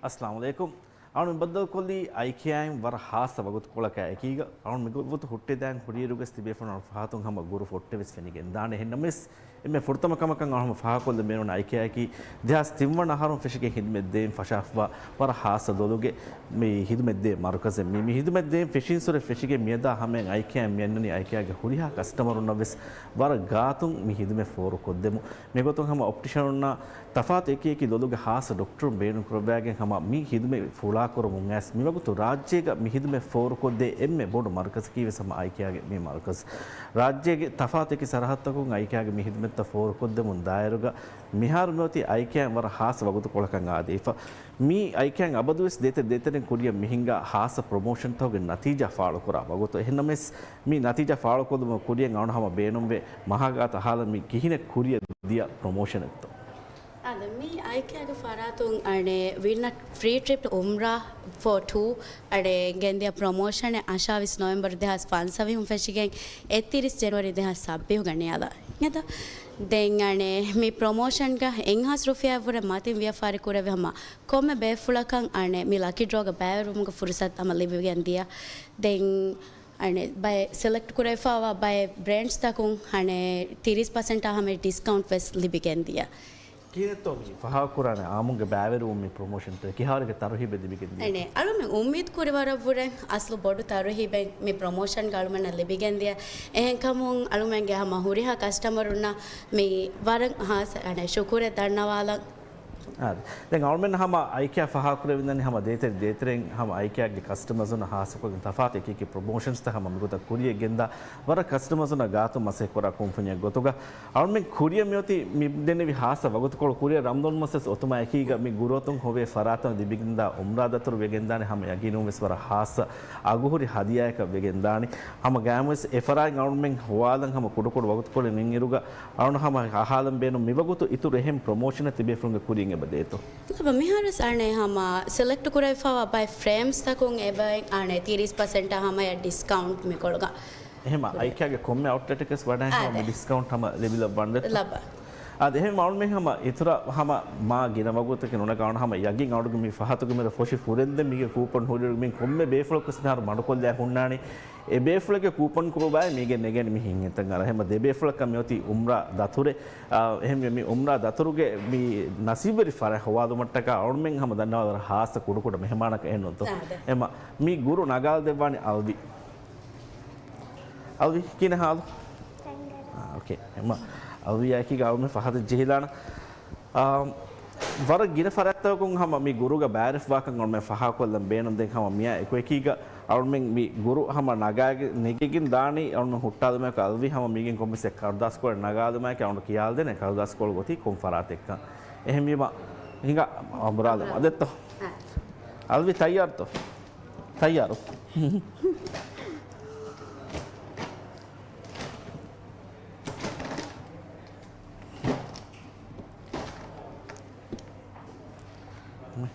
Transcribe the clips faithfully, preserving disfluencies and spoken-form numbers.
އައްސަލާމު ޢަލައިކުމް. އަޅުން ބައްދަލުކޮށްލީ އައިކެއާއިން ވަރަށް ހާއްސަ ވަގުތުކޮޅަކާ އެކީގަ. އަޅުން މިގޮތް ވަގުތު ހުއްޓިދާން ހުރިއިރުގަސް ތިބޭފުޅުން ފަހަތުން ހަމަ ގުރު ފޮއްޓެވެސް ފެނިގެން ދާނެ. އެހެންނަމަވެސް، އެންމެ ފުރަތަމަ ކަމަކަށް އަޅުން ފަހާކޮށްލަން ބޭނުން އައިކެއާއަކީ ދެހާސް ތިން ވަނަ އަހަރުން ފެށިގެން ހިދުމަތް ދޭން ފަށާފަވާ ވަރަށް ހާއްސަ ލޮލުގެ މި ހިދުމަތް ދޭ މަރުކަޒެއް. މި، މި ހިދުމަތް ދޭން ފެށިން ސުރެ ފެށިގެން މިއަދާ ހަމަޔަށް އައިކެއާ މި އަންނަނީ އައިކެއާގެ ހުރިހާ ކަސްޓަމަރުންނަށް ވެސް ވަރަށް ގާތުން މި ހިދުމަތް ފޯރުކޮށްދެމުން. މިގޮތުން ހަމަ އޮޕްޓިޝަނުންނާ ތަފާތު އެކި އެކި ލޮލުގެ ހާއްސަ ޑޮކްޓަރުން ބޭނުން ކުރައްވާގެން ހަމަ މި ހިދުމަތް ފުޅާކުރަމުން އައިސް މިވަގުތު ރާއްޖޭގަ މި ހިދުމަތް ފޯރުކޮށްދޭ އެންމެ ބޮޑު މަރުކަޒަކީ ވެސް ހަމަ އައިކެއާގެ މި މަރުކަޒު. ރާއްޖޭގެ ތަފާތު އެކި ސަރަހައްދުތަކުން އައިކެއާގެ މި ހިދުމަތްތައް ފޯރުކޮށްދެމުން ދާއިރުގަ މިހާރު މިއޮތީ އައިކެއާ ވަރަށް ހާއްސަ ވަގުތުކޮޅަކަށް އާދެވިފަ. މީ އައިކެއާ އަބަދުވެސް ދޭތެރެ ދޭތެރެން ކުރިއަށް މިހިނގާ ހާއްސަ ޕްރޮމޯޝަންތަކުގެ ނަތީޖާ ފާޅުކުރާ ވަގުތު. އެހެންނަމަވެސް، މި ނަތީޖާ ފާޅުކޮށްލުމަށް ކުރިއަށް އަޅުން ހަމަ ބޭނުންވޭ މަހާގާތަށް އަހާލަން މި ކިހިނެއް ކުރިއަށް ދިޔަ ޕްރޮމޯޝަނެއްތޯ؟ އާދެ، މި އައިކެއާގެ ފަރާތުން އަނެއް ވިންނަ ފްރީ ޓްރިޕް އުމްރާ ފޯ ޓޫ އަނެއް ގެންދިޔަ ޕްރޮމޯޝަނެއް އަށާވީސް ނޮވެމްބަރު ދެހާސް ފަންސަވީހުން ފެށިގެން އެއްތިރީސް ޖެނުއަރީ ދެހާސް ސައްބީހުގަ ނިޔާލާ. އެދަ، ދެން އަނެއް މި ޕްރޮމޯޝަންގަ އެއްހާސް ރުފިޔާ ވުރެ މަތިން ވިޔަފާރި ކުރެވި ހަމަ ކޮންމެ ބޭފުޅަކަށް އަނެއް މި ލަކީ ޑްރޯގަ ބައިވެރިވުމުގެ ފުރުސަތު ހަމަ ލިބިގެން ދިޔަ. ދެން އަނެއް ބައެއް ސެލެކްޓް ކުރެވިފައިވާ ބައެއް ބްރޭންޑްސްތަކުން އަނެއް ތިރީސް ޕަސެންޓާ ހަމަ ޑިސްކައުންޓް ވެސް ލިބިގެން ދިޔަ. ކިހިނެއްތޯ މި ފަހާކުރާނެ އާއްމުންގެ ބައިވެރިވުން މި ޕްރޮމޯޝަންތައް ކިހާވަރެއްގެ ތަރުހީބެއް ލިބިގެން ދިޔަ؟ އަނެއް އަޅުމެން އުއްމީދު ކުރި ވަރަށްވުރެ އަސްލު ބޮޑު ތަރުހީބެއް މި ޕްރޮމޯޝަންގަ އަޅުމެންނަށް ލިބިގެން ދިޔަ. އެހެންކަމުން އަޅުމެންގެ ހަމަ ހުރިހާ ކަސްޓަމަރުންނަށް މި ވަރަށް ހާސް އަނެއް ޝުކުރެއް ދަންނަވާލަން. އާދެ. ދެން އަޅުމެން ހަމަ އައިކެއާ ފަހާކުރެވިދާނީ ހަމަ ދޭތެރެ ދޭތެރެން ހަމަ އައިކެއާގެ ކަސްޓަމަރުންނަށް ހާއްސަކޮށްގެން ތަފާތު އެކި އެކި ޕްރޮމޯޝަންސްތައް ހަމަ މިގޮތަށް ކުރިއަށް ގެންދާ ވަރަށް ކަސްޓަމަރުންނާ ގާތުން މަސައްކަތްކުރާ ކުންފުނިއެއް ގޮތުގަ އަޅުމެން ކުރިއަށް މިއޮތީ މި ދެންނެވި ހާއްސަ ވަގުތުކޮޅު. ކުރިއަށް ރަމަޟާން މަސްވެސް އޮތުމާ އެކީގަ މި ގުރުއަތުން ހޮވޭ ފަރާތުން ލިބިގެންދާ އުމްރާ ދަތުރު ވެގެންދާނެ ހަމަ ޔަގީނުން ވެސް ވަރަށް ހާއްސަ އަގުހުރި ހަދިޔާއަކަށް ވެގެންދާނެ. ހަމަ ގާތްމުވެސް އެފަރާތް އަޅުމެން ހޮވާލަން ހަމަ ކުޑަކުޑަ ވަގުތުކޮޅެއް އިންއިރުގަ އަޅުން ހަމަ އަހާލަން ބޭނުން މިވަގުތު އިތުރު އެހެން ޕްރޮމޯޝަނެއް ތިބޭފުޅުންގެ ކުރިން އެބަ ދޭތޯ؟ ލަބަ މިހާރުސް އަނެއް ހަމަ ސެލެކްޓް ކުރެވިފައިވާ ބައެއް ފްރޭމްސްތަކުން އެބައިން އަނެއް ތިރީސް ޕަސެންޓާ ހަމަޔަށް ޑިސްކައުންޓް މިކޮޅުގަ. އެހެމަ އައިކެއާގެ ކޮންމެ އައުޓްލެޓަކަސް ވަޑައި ހަމަ އާދެ. މި ޑިސްކައުންޓް ހަމަ ލިބިލައްވަންދެއްތޯ؟ ލަބަ. އާދެ، އެހެމަ އަޅުމެން ހަމަ އިތުރަށް ހަމަ މާ ގިނަ ވަގުތަކެއް ނުނަގާ އަޅުން ހަމަ ޔަގީން އަޅުގެ މި ފަހަތުގެ މިރަށް ފޮށި ފުރެންދެން މީގެ ކޫޕަން ހުރި މި ކޮންމެ ބޭފުޅަކުސް މިހާރު މަޑުކޮށްލާ ހުންނާނީ. އެ ބޭފުޅެއްގެ ކޫޕަން ކުޅުބާއި މީގެ ނެގެން މި ހިންހެންތަން އަރަ. ހަމަ ދެ ބޭފުޅަކަށް މިއޮތީ އުމްރާ ދަތުރެއް. އާ، އެހެންވެ މި އުމްރާ ދަތުރުގެ މި ނަސީބުވެރި ފަރާތް ހޮވާލުމަށްޓަކާ އަޅުމެން ހަމަ ދަންނަވާ ވަރަށް ހާއްސަ ކުޑަކުޑަ މެހެމާނަކަށް އެހެންނުތޯ؟ އާދެ. އެމަ މި ގުރު ނަގާލަދެއްވާނީ އަލްވި. އަލްވި، ކިހިނެއް ހާލު؟ އާ، އޯކޭ. އެމަ އަލްވިއާއެކީގަ އަޅުމެން ފަހަތަށް ޖެހިލާނަ. އާ، ވަރަށް ގިނަ ފަރާތްތަކުން ހަމަ މި ގުރުގަ ބައިވެރިވާކަން އަޅުމެން ފަހާކޮށްލަން ބޭނުން. ދެން ހަމަ މިއާ އެކު އެކީގަ އަޅުމެން މި ގުރު ހަމަ ނަގާގެ ނެގިގެން ދާނީ އަޅުމެން ހުއްޓާލުމާއެކު އަލްވި ހަމަ މީގެން ކޮންމެސް އެއް ކަރުދާސްކޮޅެއް ނަގާލުމާއެކު އަޅުން ކިޔާލަދޭނެ ކަރުދާސްކޮޅު ގޮތީ ކޮން ފަރާތެއްކަން. އެހެންވީމަ ހިނގާ އަނބުރާލަމާ ދެއްތޯ؟ އަލްވި ތައްޔާރުތޯ؟ ތައްޔާރު.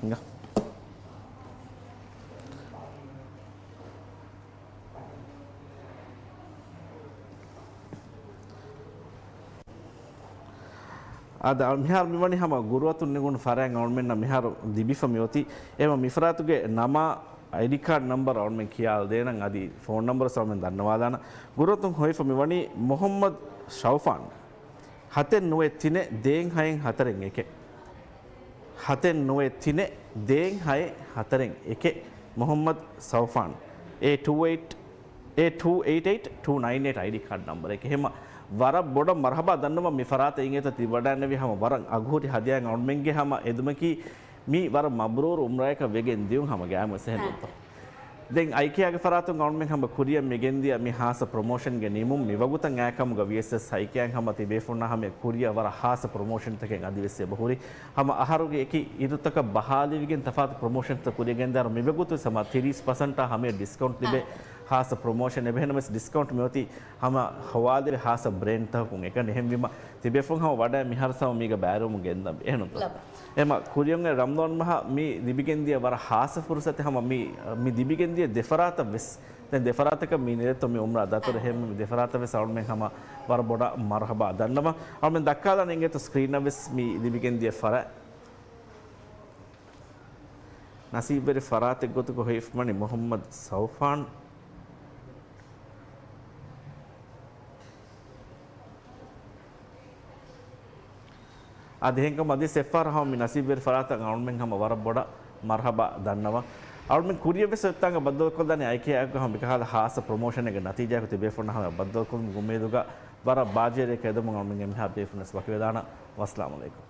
ހިނގާ. އާދެ، މިހާރު މިވަނީ ހަމަ ގުރުއަތުން ނިގުނު ފަރާތް އަޅުމެންނަށް މިހާރު ލިބިފަ މިއޮތީ. އެމަ މި ފަރާތުގެ ނަމާ އައިޑީ ކާޑް ނަމްބަރު އަޅުމެން ކިޔާލަދޭނަން، އަދި ފޯން ނަމްބަރު އަޅުމެން ދަންނަވާލާނަން. ގުރުއަތުން ހޮވިފަ މިވަނީ މުހައްމަދު ޝައުފާން. ހަތެއް ނުވައެއް ތިނެއް ދޭއް ހައެއް ހަތަރެއް އެކެއް. ހަތެއް ނުވައެއް ތިނެއް ދޭއް ހައެއް ހަތަރެއް އެކެއް. މުހައްމަދު ސައުފާން. އޭ ޓޫ އެއިޓް، އޭ ޓޫ އެއިޓް އެއިޓް ޓޫ ނައިން އެއިޓް އައިޑީ ކާޑް ނަމްބަރެއް. އެހެމަ ވަރަށް ބޮޑަށް މަރުހަބާ ދަންނަވަން މި ފަރާތަށް އިނގޭތޯ ތި ވަޑައިންނެވި ހަމަ ވަރަށް އަގުހުރި ހަދިޔާއެއް އަޅުމެންގެ ހަމަ އެދުމަކީ މީ ވަރަށް މަބްރޫރު އުމްރާއަކަށް ވެގެން ދިޔުން ހަމަ ގާތްމުވެސް އެހެންނުތޯ. ދެން އައިކެއާގެ ފަރާތުން އަޅުމެން ހަމަ ކުރިއަށް މިގެންދިޔަ މި ހާއްސަ ޕްރޮމޯޝަންގެ ނިމުން މިވަގުތަށް އާކަމުގަ ވިޔަސް އައިކެއާއިން ހަމަ ތިބޭފުޅުންނާ ހަމަ ކުރިއަށް ވަރަށް ހާއްސަ ޕްރޮމޯޝަންތަކެއް އަދިވެސް އެބަހުރި. ހަމަ އަހަރުގެ އެކި އިރުތަކަށް ބަހާލެވިގެން ތަފާތު ޕްރޮމޯޝަންތައް ކުރިއަށް ގެންދާރު މިވަގުތު ހަމަ ތިރީސް ޕަސެންޓާ ހަމަޔަށް ޑިސްކައުންޓް ލިބޭ ހާއްސަ ޕްރޮމޯޝަން އެބަހެންނަމަވެސް ޑިސްކައުންޓް މިއޮތީ ހަމަ ހޮވާލެވޭ ހާއްސަ ބްރޭންޑްތަކަކުން އެކަނި. އެހެންވީމަ ތިބޭފުޅުން ހަމަ ވަޑައި މިހާރު ހަމަ މީގަ ބައިވެރިވަމުން ގެންދަން އެހެންނުތޯ. އެމަ ކުރިއަށް ރަމްޟާން މަހަށް މި ލިބިގެންދިޔަ ވަރަށް ހާއްސަ ފުރުސަތެއް ހަމަ މި، މި ލިބިގެންދިޔަ ދެފަރާތަށް ވެސް. ދެން ދެފަރާތަކަށް މި ނެރެއްތޯ މި އުމްރާ ދަތުރު އެހެން މި ދެފަރާތަށް ވެސް އަޅުމެން ހަމަ ވަރަށް ބޮޑަށް މަރުހަބާ ދަންނަވަން. އަޅުމެން ދައްކާލާނެ އިނގޭތޯ ސްކްރީނަށް ވެސް މި ލިބިގެންދިޔަ ފަރާތް. ނަސީބުވެރި ފަރާތެއް ގޮތުގަ ހިފުމަނީ މުޙައްމަދު ސައުފާން. އަދި އެހެންކަމުން އަދިވެސް އެއްފަހަރަށް ހަމަ މި ނަސީބުވެރި ފަރާތަށް އަޅުމެން ހަމަ ވަރަށް ބޮޑަށް މަރްޙަބާ ދަންނަވަން. އަޅުމެން ކުރިޔަށް ވެސް އޮތްތާނގަ ބައްދަލުކޮށްލަނީ އައިކޭއާގެ ހަމަ މިކަހަލަ ޚާއްޞަ ޕްރޮމޯޝަނެއްގެ ނަތީޖާއަކު ތިބޭފުޅުންނާ ހަމަ ބައްދަލުކޮށްލުމުގެ އުއްމީދުގަ ވަރަށް ބާޖަހެރި ކައިރިވުމުން އަޅުމެން އެންމެހާ ބޭފުޅުން ވެސް ވަކިވެދާނަން. ވައްސަލާމު ޢަލައިކުމް.